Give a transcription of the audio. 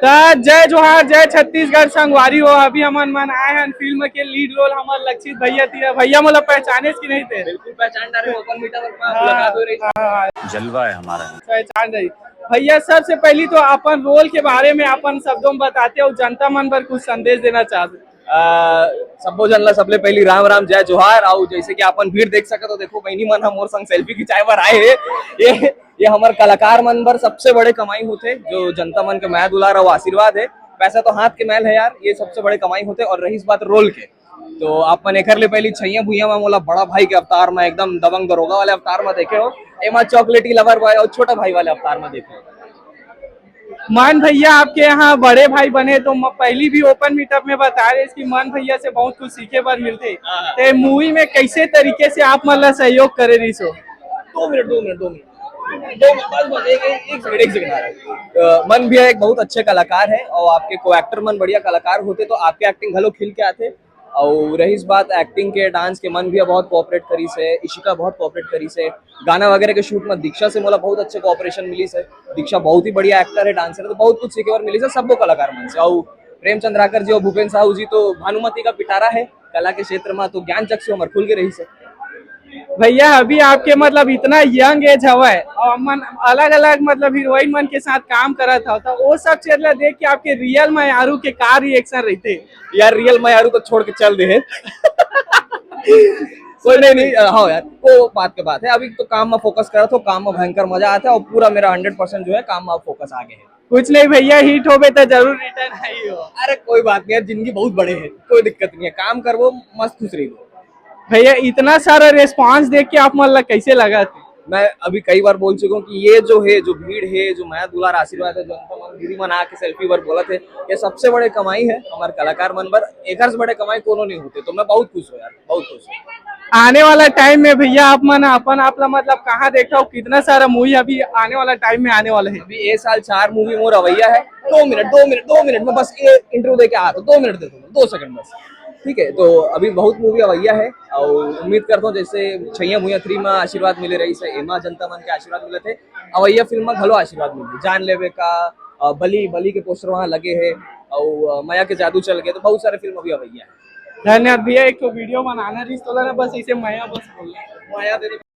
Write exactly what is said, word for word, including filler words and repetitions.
त जय जोहार, जय छत्तीसगढ़ संगवारी हो। अभी हमन मन आए हन फिल्म के लीड रोल हमर लक्षित भैया तीर। भैया मोला पहचानेस कि नहीं थे? बिल्कुल पहचान डारे, ओपन मीटअप पर हाँ, मुलाकात हो रही। हाँ, हाँ, जलवा है हमारा। पहचान रही। भैया, सबसे पहली तो अपन रोल के बारे में अपन शब्दों में बताते हो, जनता मन पर कुछ संदेश देना चाहते। आ, सब्बो झन ला सबले पहली राम राम, जय जोहार। अउ जैसे कि अपन भीड़ देख सकत हो, देखो बहनी मन ह मोर संग सेल्फी खिंचाए बर आए हे। ये ये हमर कलाकार मन बर सबसे बड़े कमाई होथे, जो जनता मन के मया दुलार अउ आशीर्वाद है। पैसा तो हाथ के मैल है यार, ये सबसे बड़े कमाई होथे। और रहीस बात रोल के, तो अपन एकर ले पहली छैया भुइया में मोला बड़ा भाई के अवतार में, एकदम दबंग दरोगा वाले अवतार में देखे हो, एमा चॉकलेटी लवर बॉय और छोटा भाई वाले अवतार में देखे हो। मान भैया आपके यहाँ बड़े भाई बने तो म-, पहली भी ओपन मीटअप में बता रहे कि मान भैया से बहुत कुछ सीखे बर मिलते। हाँ। ते मूवी में कैसे तरीके से आप मतलब सहयोग करे रही सो? दो मिनट, दो मिनट, दो मिनट, दो मिनट, बस, बस, एक, एक, एक सेकंड, एक सेकंड आ रहा है। अ, मन भैया एक बहुत अच्छे कलाकार है और आपके को एक्टर मन बढ़िया कलाकार होते तो आपके एक्टिंग घलो खिल के आते। और रहीस बात एक्टिंग के, डांस के, मन भैया बहुत कोऑपरेट करीस है, इशिका बहुत कोऑपरेट करीस है, गाना वगैरह के शूट में दीक्षा से मोला बहुत अच्छे कोऑपरेशन मिलीस है। दीक्षा बहुत ही बढ़िया एक्टर है, डांसर है, तो बहुत कुछ सीखे बर मिलीस है सबको कलाकार मन से। और प्रेम चंद्राकर जी और भूपेन साहू जी तो भानुमति का पिटारा है कला के क्षेत्र में, तो ज्ञान चक्षु हमर खुल के रहीस है। भैया अभी आपके मतलब इतना यंग एज हवा है और मन अलग अलग मतलब हीरोइन मन के साथ काम करत हो, तो वो सब चीज ला देख के आपके रियल में यारू के का रिएक्शन रहते? यार रियल में यारू तो छोड़ के चल दे है। कोई नहीं, नहीं, अ, हाँ यार, वो बात के बात है। अभी तो काम में फोकस करत हो, काम में भयंकर मजा आता है और पूरा मेरा हंड्रेड परसेंट जो है काम में फोकस आ गया है। कुछ नहीं भैया, हिट होबे तो जरूर रिटर्न आई हो। अरे कोई बात नहीं यार, जिंदगी बहुत बड़े है, कोई दिक्कत नहीं है, काम करबो, मस्त खुश रहिबो। भैया इतना सारा रिस्पांस देख के आप मन ला कैसे लगा? मैं अभी कई बार बोल चुका हूँ कि ये जो है, जो भीड़ है, जो मया दुलार आशीर्वाद है, जो अंत मन दीदी मन आके सेल्फी बर बोलत है, ये सबसे बड़े कमाई है हमारे कलाकार मन बर। एकर से बड़े कमाई कोनो नहीं होते, तो मैं बहुत खुश हूँ यार, बहुत खुश हूँ। आने वाला टाइम में भैया आप मन अपन आप ला मतलब कहाँ देखता हो, कितना सारा मूवी अभी आने वाला टाइम में आने वाला है? अभी ये साल चार मूवी मोर अवैया है। दो मिनट, दो मिनट, दो मिनट में बस ये इंटरव्यू दे के आ रहा हूँ, दो मिनट दे दो, दो सेकंड बस। ठीक है, तो अभी बहुत मूवी अवैया है और उम्मीद करता हूँ जैसे छैया भुइया थ्री में आशीर्वाद मिले रहीस है, एमा जनता मन के आशीर्वाद मिले थे, अवैया फिल्म में घलो आशीर्वाद मिले, जान लेवे का, अ, बलि, बलि के पोस्टर वहाँ लगे है और, अ, मया के जादू चल गए, तो बहुत सारे फिल्म अभी अवैया है। धन्यवाद भैया। एक तो वीडियो बनाना रहीस तोला ना, बस इसे मया बस बोलना है। मया दे दे।